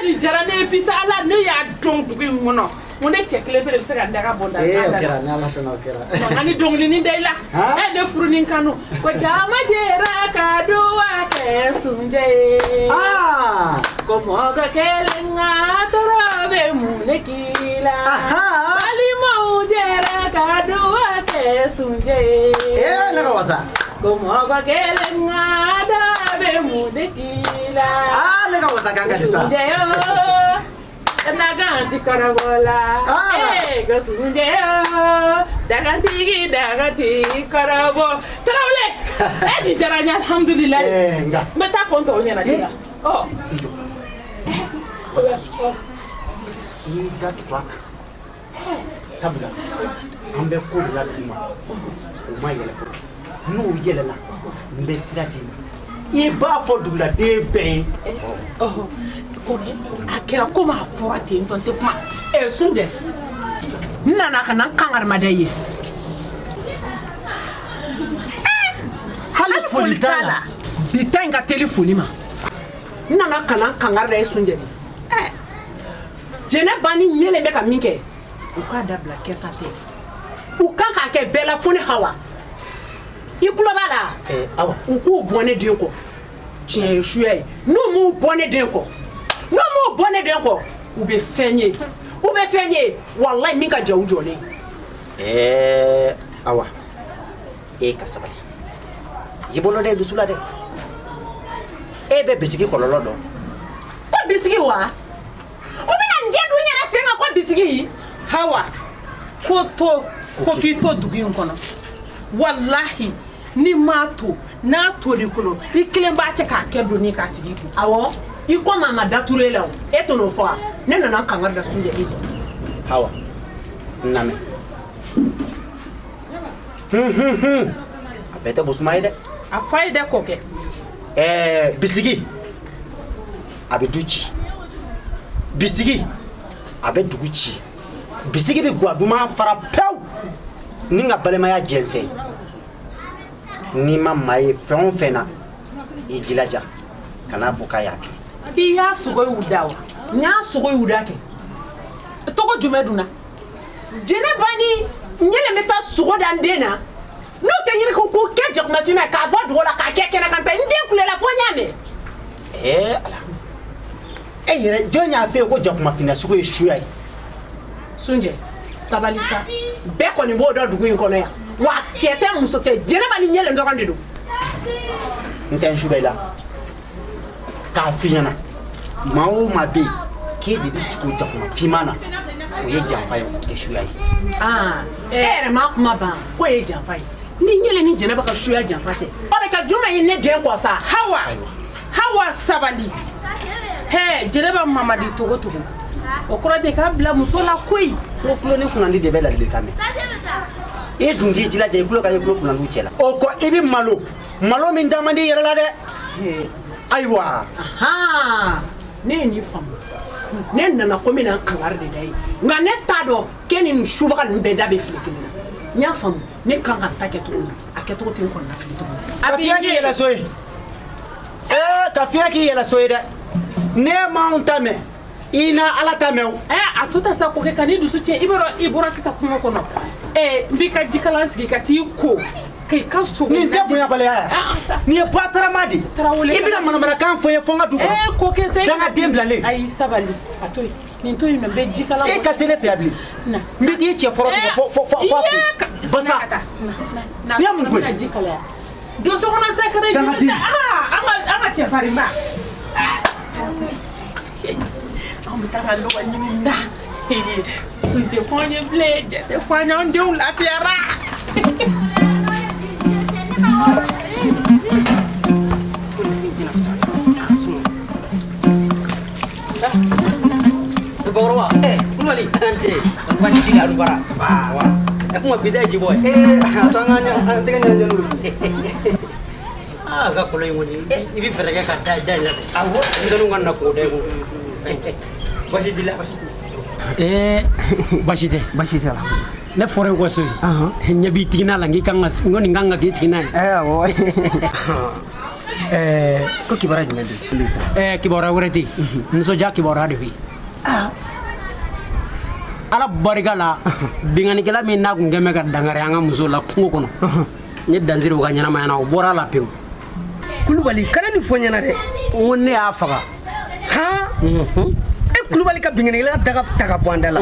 Nin diyara ne ye bi sa Ala ne y'a dɔn dugu in kɔnɔ. N ko ne cɛ kelen fɛnɛ bɛ se ka n daga bɔ n da. O kɛra ni Ala sɔnna o kɛra. Nka ni dɔnkilinin da i la. Ne furu ni kanu. Ko jama jɛra ka duwa kɛ sunjɛ ye. Ko mɔgɔ kelen ka tɔɔrɔ bɛ mun de k'i la. Balimaw jɛra ka duwa kɛ sunjɛ ye. Ne ka wasa. Ko mɔgɔ kelen ka da bɛ mun de k'i la. Ne ka wasa kan ka di sa. Sunjɛ yo. Daganti kɔrɔbɔ la. Ko sunjɛ yo. Dagantigi daganti kɔrɔbɔ. Tarawele. Nin diyara n ye alhamdulilayi. Nka. N bɛ taa fɔ n tɔw ɲɛna sisan. I jɔ. Wasa sigi. I y'i da tugu a kan. Sabula an bɛ ko de la dugu ma. O ma yɛlɛ fɔlɔ. N'o yɛlɛla n bɛ sira d'i ma. I b'a fɔ duguladen bɛɛ ye. A kɛra komi a fɔra ten tɔ n tɛ kuma. Sunjɛ n nana ka na n kangarimada ye. Hali foli t'a la. Bi ta in ka teli foli ma. N nana ka na n kangari da ye Sunjɛ. Jɛnɛba ni ɲɛlen bɛ ka min kɛ u k'a dabila kɛta tɛ. U kan k'a kɛ bɛɛ la fo ni Hawa. I tulo b'a la. Awa. U k'u bɔ ne den kɔ. Tiɲɛ ye suya ye. N'u m'u bɔ ne den kɔ. N'u m'u bɔ ne den kɔ u bɛ fɛn ye. U bɛ fɛn ye walayi min ka jɛ u jɔlen. Awa e ka sabali. I bolo dɛ dusu la dɛ. E bɛ bisigi kɔlɔlɔ dɔn. Ko bisigi wa? U bɛna n den dun yɛrɛ sen kan ko bisigi. Hawa ko to ko k'i to dugu in kɔnɔ. Walahi ni m'a to n'a to i kɔnɔ i kelen b'a cɛ k'a kɛ doni k'a sigi i kun. Awɔ i ko maa ma daturu e la o e t'o fɔ wa? Ne nana kangari da Sunjɛ e. Hawa n lamɛn. A bɛɛ tɛ bosuma ye dɛ. A fa ye dɛ kɔkɛ. Ɛɛ bisigi a bɛ du ci, bisigi a bɛ dugu ci, bisigi bɛ guwa duman fara pewu ni ka balimaya jɛnsɛn. N'i ma maa ye fɛn o fɛn na, i jilaja kan'a fɔ k'a y'a kɛ. I y'a sogo y'u da wa? N y'a sogo y'u da kɛ. Tɔgɔ jumɛn dun na? Jɛnɛba ni n yɛlɛ bɛ taa sogo da n den na, n'o tɛ ɲini ko k'o kɛ jakuma finma ye k'a bɔ dugu la k'a kɛ kɛnɛ kan ta, n den kulela fo n y'a mɛn. Ɛɛ ala, e yɛrɛ jɔn y'a f'e ye ko jakuma finna sugu ye suya ye? Sunjɛ, sabali sa, bɛɛ kɔni b'o dɔn dugu in kɔnɔ yan wa, cɛ tɛ muso tɛ, Jɛnɛba ni ɲɛlɛn dɔrɔn de don. N tɛ n su bɛ i la k'a f'i ɲɛna, maa o maa bɛ yen k'e de bɛ sigi o jakuma finman na, o ye janfa ye, o tɛ suya ye. Aa, e yɛrɛ ma kuma ban k'o ye janfa ye. Ni ɲɛlɛn ni Jɛnɛba ka suya janfa tɛ, o bɛ kɛ jumɛn ye ne den kɔ sa? Hawa, Hawa sabali. Hɛ, Jɛnɛba mamadi togo togo, o kɔrɔ de k'a bila muso la koyi. N ko tulo ni kunnandi de bɛ ladilikan mɛn. E dun k'i jilaja i tulo ka ye tulo kunnandiw cɛ la. O kɔ i bɛ malo malo min da man di i yɛrɛ la dɛ. Ayiwa. Ne ye nin faamu, ne nana ko n bɛna n kangari de da ye, nka ne t'a dɔn k'e ni nin subaga ninnu bɛɛ da bɛ fili kelen na. N y'a faamu, ne kan ka n ta kɛ cogo min, a kɛcogo tɛ n kɔnɔna fili tuguni. Ka fiɲɛ k'i yɛlɛ so ye. Ee, ka fiɲɛ k'i yɛlɛ so ye dɛ. Ne m'anw ta mɛn, i na Ala ta mɛn o. Ɛ, a to ta sa kɔkɛ, ka n'i dusu tiɲɛ. I b'a dɔn i bɔra sisan kungo kɔnɔ. Ɛ, n b'i ka jikalan sigi ka t'i ko k'i ka sogo. Nin tɛ bonyabaliya ye. Nin ye batarama de ye. I bɛna manamanakan fɔ n ye fo n ka du kɔnɔ. Ee kɔkɛ sa. Dangaden bilalen. Ayi, sabali, a to yen. Nin to yen nɔ, n bɛ jikalan. E ka se ne fɛ yan bilen. N bɛ t'i cɛ fɔlɔ tigɛ fo fo fo fo a fɛ yen. Basa. N'i ye mun ko ye? Ji kalaya. Don so kɔnɔ sa, ka na ji Dangaden. Aa, an ka cɛfarinba. An bɛ taa ka lɔgɔ ɲini na. Kun tɛ fɔ an ye bilen, jɛ tɛ fɔ an ye, an denw lafiyara. Bakɔrɔba, Kulubali, an cɛ, baasi t'i la, a bara. Wa, ɛ kuma bi ta ye jibɔ ye. Ee, a to an ka an tɛgɛ ɲɛnajɛ n'olu ye. Aa, ka kɔlɔn in kɔni, i bɛ fɛɛrɛ kɛ ka da da in labɛn. Awɔ, denmisɛnninw ka na kungo da in kɔnɔ. Baasi t'i la? Baasi t'i la. Ee, baasi tɛ. Baasi tɛ la. Ne fɔra i kɔ so ye. Ɲɛ b'i tigina la, n k'i kan ka, n ko nin kan ka k'i tigina ye. Ɛɛ, awɔ. Ɛɛ, ko kibaruya jumɛn bɛ yen? Ɛɛ, kibaruya wɛrɛ tɛ yen. Nisɔndiya kibaruya de bɛ yen. Ala barika la, binkannikɛla min n'a kun kɛn bɛ ka dankari an ka muso la kungo kɔnɔ, n ye dansiri o ka ɲɛnamaya na, o bɔra a la pewu. Kulubali, kana nin fɔ n ɲɛna dɛ. N ko ne y'a faga. Han? E Kulubali ka binkannikɛla daga ta ka bɔ an da la.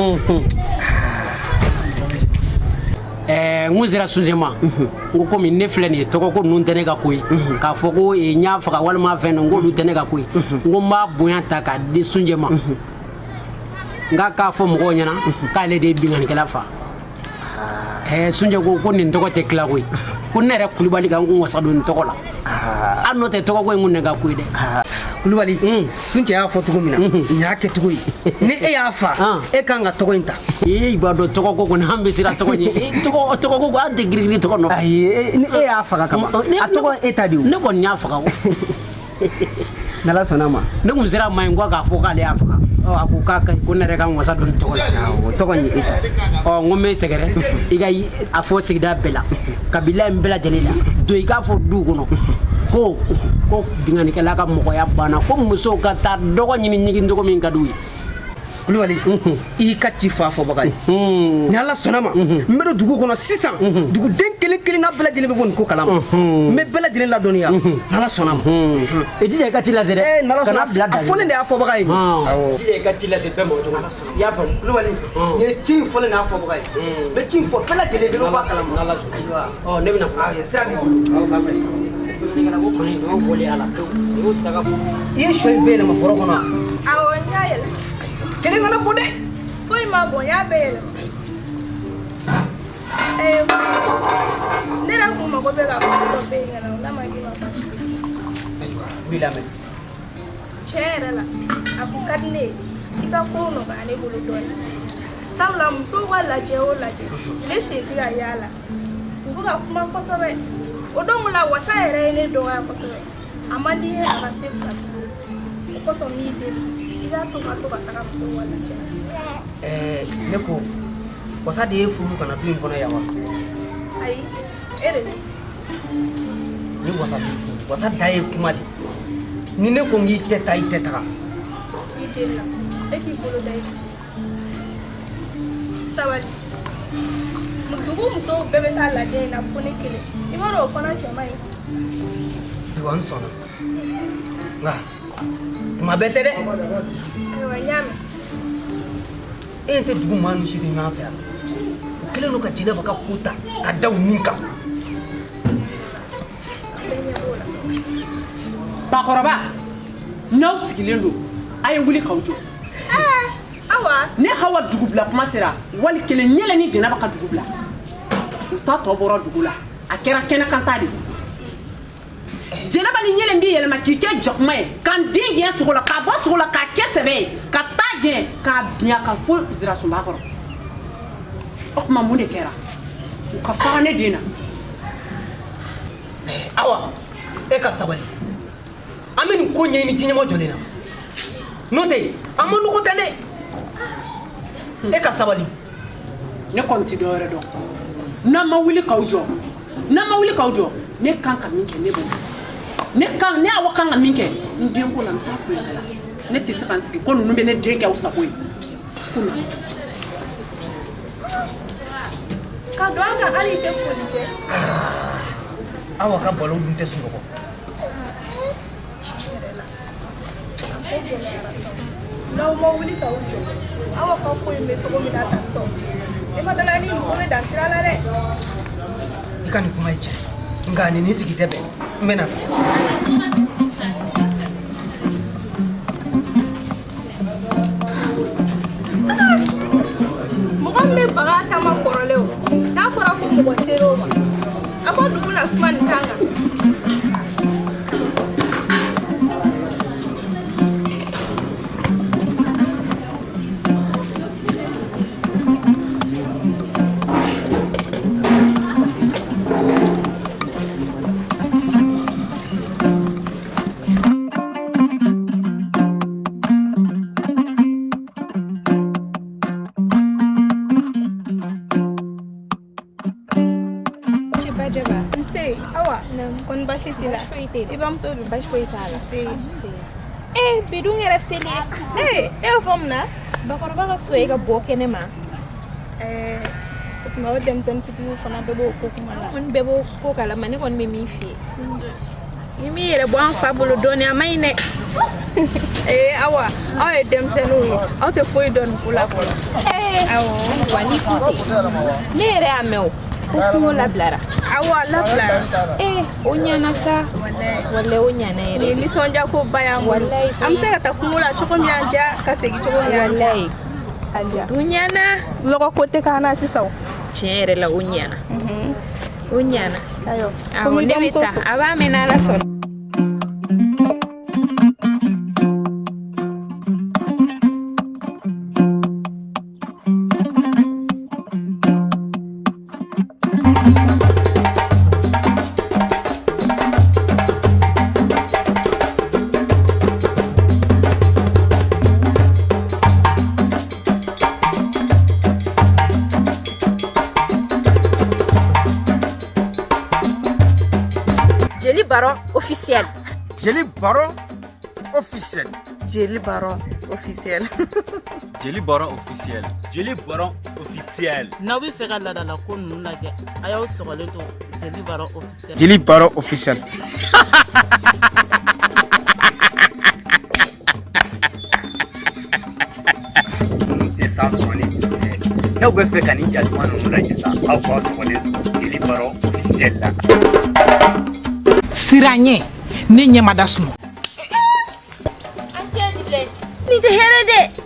Ɛɛ, n kun sera Sunjɛ ma, n ko komi ne filɛ nin ye, tɔgɔ ko ninnu tɛ ne ka ko ye, k'a fɔ ko n y'a faga walima fɛn dɔ, n k'olu tɛ ne ka ko ye. N ko n b'a bonya ta k'a di Sunjɛ ma, n k'a k'a fɔ mɔgɔw ɲɛna k'ale de ye binkannikɛla fa. Ɛɛ, Sunjɛ ko ko nin tɔgɔ tɛ tila koyi, ko ne yɛrɛ Kulubali ka n kun wasa don nin tɔgɔ la, hali n'o tɛ tɔgɔ ko in kun ne ka ko ye dɛ. Kulubali, Sunjɛ y'a fɔ cogo min na, nin y'a kɛcogo ye. Ni e y'a fa, e kan ka tɔgɔ in ta. Ee, i b'a dɔn tɔgɔ ko kɔni, an bɛ siran tɔgɔ ɲɛ. Ee, tɔgɔ tɔgɔ ko an tɛ girigiri tɔgɔ nɔfɛ. Ayi, ni e y'a faga kaban, a tɔgɔ e ta de ye o. Ne kɔni y'a faga o. N'Ala sɔnna a ma. Ne kun sera ma yen ko k'a fɔ k'ale y'a faga. Ɔ, a ko k'a ka ɲi, ko ne yɛrɛ ka n wasa don nin tɔgɔ la. Awɔ, tɔgɔ in ye e ta ye. Ɔ, n ko n bɛ sɛgɛrɛ i ka a fɔ sigida bɛɛ la, kabila in bɛɛ lajɛlen la, don i k'a fɔ du kɔnɔ ko ko binkannikɛla ka mɔgɔya banna, ko musow ka taa dɔgɔ ɲini ɲigin cogo min ka d'u ye. Kulubali, i ka ci fɔ a fɔbaga ye. Ni Ala sɔnna ma, n bɛ don dugu kɔnɔ sisan, duguden kelen kelenna bɛɛ lajɛlen bɛ bɔ nin ko kalama. N bɛ bɛɛ lajɛlen ladɔnniya, n'Ala sɔnna ma. I jija i ka ci lase dɛ. Ee, n'Ala Kana sɔnna, bila a danger. fɔlen de y'a fɔbaga ye. Awɔ. I jija i ka ci lase bɛɛ ma o cogo la. I y'a faamu? Kulubali, nin ye ci in fɔlen de y'a fɔbaga ye. N bɛ ci in fɔ bɛɛ lajɛlen, bɛɛ bɛ bɔ a kalama. N'Ala sɔnna. Ayiwa. Ɔ, ne bɛ na. Ayiwa, sira b'i bolo. Awɔ, fan fɛ. Binkannikɛla ko kɔni, o y'o bɔlen a la pewu. O y'o ta ka bɔ. I ye sɔ in bɛɛ yɛlɛma bɔrɔ kɔnɔ wa? Awɔ, n y'a yɛlɛma. Kelen kana bɔ dɛ. Foyi ma bɔn, n y'a bɛɛ yɛlɛma. Ɛɛ, ne yɛrɛ kun mago bɛ ka kuma dɔ f'e ɲɛna, o n'a ma k'i ma baasi ye. Ayiwa, n b'i lamɛn. Tiɲɛ yɛrɛ la, a kun ka di ne ye i ka kow nɔgɔya ne bolo dɔɔnin. Sabula musow ka lajɛ o lajɛ, ne sen tɛ ka y'a la. U U bɛ ka kuma kosɛbɛ. O don la wasa yɛrɛ ye ne dɔgɔya kosɛbɛ. A man di n ye a ka se fila tuguni. O kosɔn n b'i deli i k'a to ka to ka taga musow ka lajɛ la. Ɛɛ ne ko wasa de ye furu ka na du in kɔnɔ yan wa? Ayi, e de ne Ni wasa b'i furu, wasa da ye kuma de. Ni ne ko n k'i tɛ taa, i tɛ taga. n b'i deli la e k'i bolo da i dusu sabali. Dugu musow bɛɛ bɛ taa lajɛ in na fo ne kelen. I b'a dɔn o fana cɛ man ɲi. Ayiwa n sɔnna. Nka kuma bɛɛ tɛ dɛ. Ayiwa n y'a mɛn. E ɲɛ tɛ dugu maa ninnu si tɛ ɲɔgɔn fɛ yan. U kɛlen don ka Jɛnɛba ka ko ta ka da u nin kan. Bakɔrɔba, n'aw sigilen don, a ye wuli k'aw jɔ. Awa. Ne Hawa dugu bila kuma sera, wali kelen ɲɛlɛ ni Jɛnɛba ka dugu bila. U ta tɔ bɔra dugu la, a kɛra kɛnɛkanta de ye. Jɛnɛba ni ɲɛlɛ b'i yɛlɛma k'i kɛ jakuma ye, ka n den gɛn sogo la, k'a bɔ sogo la, k'a kɛ sɛbɛ ye, ka taa gɛn, k'a bin a kan fo zirasunba kɔrɔ. O tuma mun de kɛra? U ka fara ne den na. Awa, e ka sabali. An bɛ nin ko ɲɛɲini ji ɲɛma jɔlen na. N'o tɛ, an ma nɔgɔ tɛ dɛ. E ka sabali. Ne kɔni tɛ dɔwɛrɛ dɔn. N'an ma wuli k'aw jɔ, n'an ma wuli k'aw jɔ, ne kan ka min kɛ ne b'o kɛ. Ne kan ne Awa kan ka min kɛ n den ko la n t'a kulonkɛ la. Ne tɛ se ka n sigi ko ninnu bɛ ne den kɛ u sago ye. Ko ninnu. Ka don an kan hali i tɛ foli kɛ. Awa ka balo dun tɛ sunɔgɔ. Tiɲɛ yɛrɛ la, a ko gɛlɛyara sa. N'aw ma wuli k'aw jɔ, aw ka ko in bɛ cogo min na tantɔ, ne ma dala ni mɔgɔ bɛ dan sira la dɛ. I ka nin kuma ye tiɲɛ ye. Nka nin ni sigi tɛ bɛn. N bɛ na. Mɔgɔ min bɛ baga ta ma kɔrɔlen o, n'a fɔra ko mɔgɔ sera o ma, a ko dugu na suma nin kan kan. Bajaba. Nse, awa, kɔni baasi t'i la? Foyi tɛ. I bamuso dun? Baasi foyi t'a la. Nse. Ee, bi dun kɛra seli ye. Ee, e y'o fɔ mun na? Bakɔrɔba ka so ye ka bɔ kɛnɛ ma. Ɛɛ, o tuma o denmisɛnnin fitininw fana bɛɛ b'o ko kuma la. Kɔni bɛɛ b'o ko kalama, ne kɔni bɛ min f'i ye. Ni m'i yɛrɛ bɔ an fa bolo dɔɔnin, a man ɲi dɛ. Ee, awa, aw ye denmisɛnninw ye, aw tɛ foyi dɔn nin ko la fɔlɔ. Ee, awɔ. Wa ni ko tɛ, ne yɛrɛ y'a mɛn o. Ko kungo labilara. Awɔ, a labilara. Ee, o ɲɛna sa. Walayi, o ɲɛna yɛrɛ. Nin ye nisɔndiya ko ba y'an bolo. Walayi. An bɛ se ka taa kungo la cogo min y'an diya, ka segin cogo min y'an diya. Walayi. Dun ɲɛna. Lɔgɔ ko tɛ k'an na sisan o. Tiɲɛ yɛrɛ la, o ɲɛna. O ɲɛna. Ayiwa. Awɔ, ne bɛ taa. A b'a mɛn n'Ala sɔnna. Jeli Baron officiel. Jeli Baron officiel. Jeli Baron officiel. Jeli Baron officiel. Jeli Baron officiel. N'aw bɛ fɛ ka laadala ko ninnu lajɛ, a y'aw sɔgɔlen to Jeli Baron officiel. Jeli Baron officiel. Ninnu tɛ san sɔrɔ ni juru tɛ. N'aw bɛ fɛ ka nin ja duman ninnu lajɛ sa, aw k'aw sɔgɔlen to Jeli Baron officiel la. Siran ɲɛ, ne ɲɛ ma da sunɔgɔ. Nin tɛ hɛrɛ dɛ.